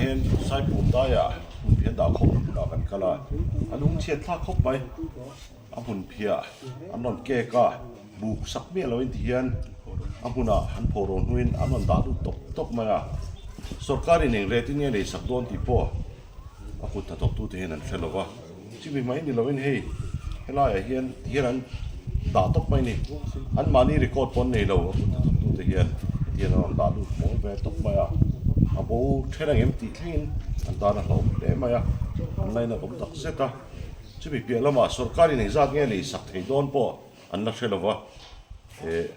hian Saipum daiah hmunphiah dah khawmna hmunah kan kal a, a lungchhiat thlak khawp mai. A hmunphiah an rawn kek a, buk sak miah loin ti hian a hmunah an pho ro hnuin an rawn dah lut tawp tawp mai a. Sorkarin eng retin nge nei sak dawn tih pawh a kut hnathawktute hian an hre lo va. Chumi mai ni loin hei helaiah hian ti hian an dah tawp mai a ni. Anmahni record pawh an nei lo a kut hnathawktute hian heti hian an rawn dah lut mawl ve tawp mai a. A bo then ang em tih thlengin an tan a hlauhawm hle mai a, an lainat awm tak zet a. Chumi piah lamah sorkarin engzat nge lei sak thei dawn pawh an la hre lo va, eh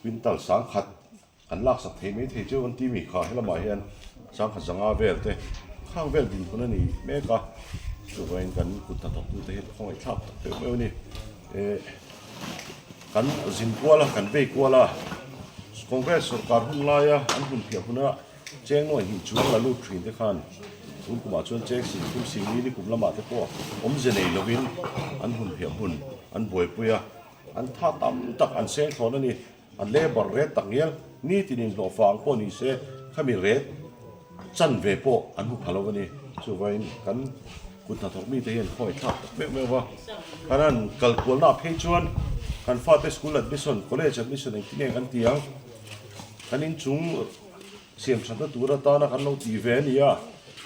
quintal sangkhat An laksak thei mai thei cheu an ti mi kha helamah hian sangkhat zanga vel te khang vel dinhmun a ni mek a, chuvangin kan kut hnathawktute hi khawngaih thlak tak deuh meuh a ni. Eh kan zin kual a, kan vei kual a, Congress sorkar hun laia an hun piah huna cheng nuai hnih chuang la lut thin te khan tun kumah chuan cheng sin thum sing ni ni kum lamah te pawh awmze nei lovin an hun piah hun an buaipui a, an tha tam tak an seng thlawn a ni. A labour rate tak ngial nitin inhlawh fang pawh ni se khami rate chan ve pawh an hmu pha lo a ni. Chuvangin kan kut hnathawk mite hian khawi thlak tak meuh meuh va, kan han kal kualna ah phei chuan kan fate school admission, college admission engtin nge kan ti ang, kan inchung siam thatna tur atana kan lo tih ve a ni a,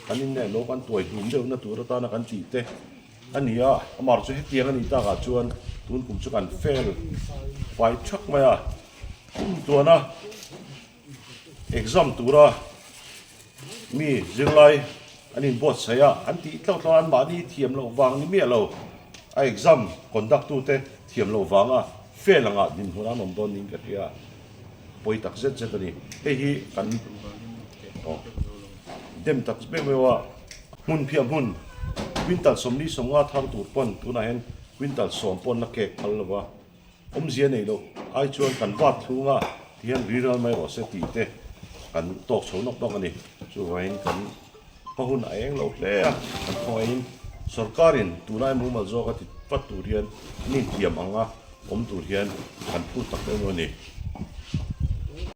kan inneih lo kan tuai hlum deuhna tur atana kan tih te. A ni a, amar chu hetiang a nih takah chuan tun kum chu kan fail fai thak mai a, kum tuana exam tura mi zirlai an inbuatsaih a, an tih tlauh tlauh a, anmahni thiam loh vang ni miah lo, a exam conduct tute thiam loh vanga fail anga dinhmun an awm dawn niin ka hria, pawi tak zet zet a ni. Hei hi kan dem tak meuh meuh a, hmunphiah hmun. Quintal 40 50 thar tur pawn tunah hian quintal 10 pawn la kek phal lo va, awmzia nei loh ai chuan kan vat thlung a ti hian riral mai rawh se tih te kan tawk chho nawk nawk a ni. Chuvangin kan hma hun a eng lo hle a, kan khawngaihin sorkarin tunai mumal zawk a ti vat tur hian an intiam ang a awm tur hian kan phut tak deuh a ni.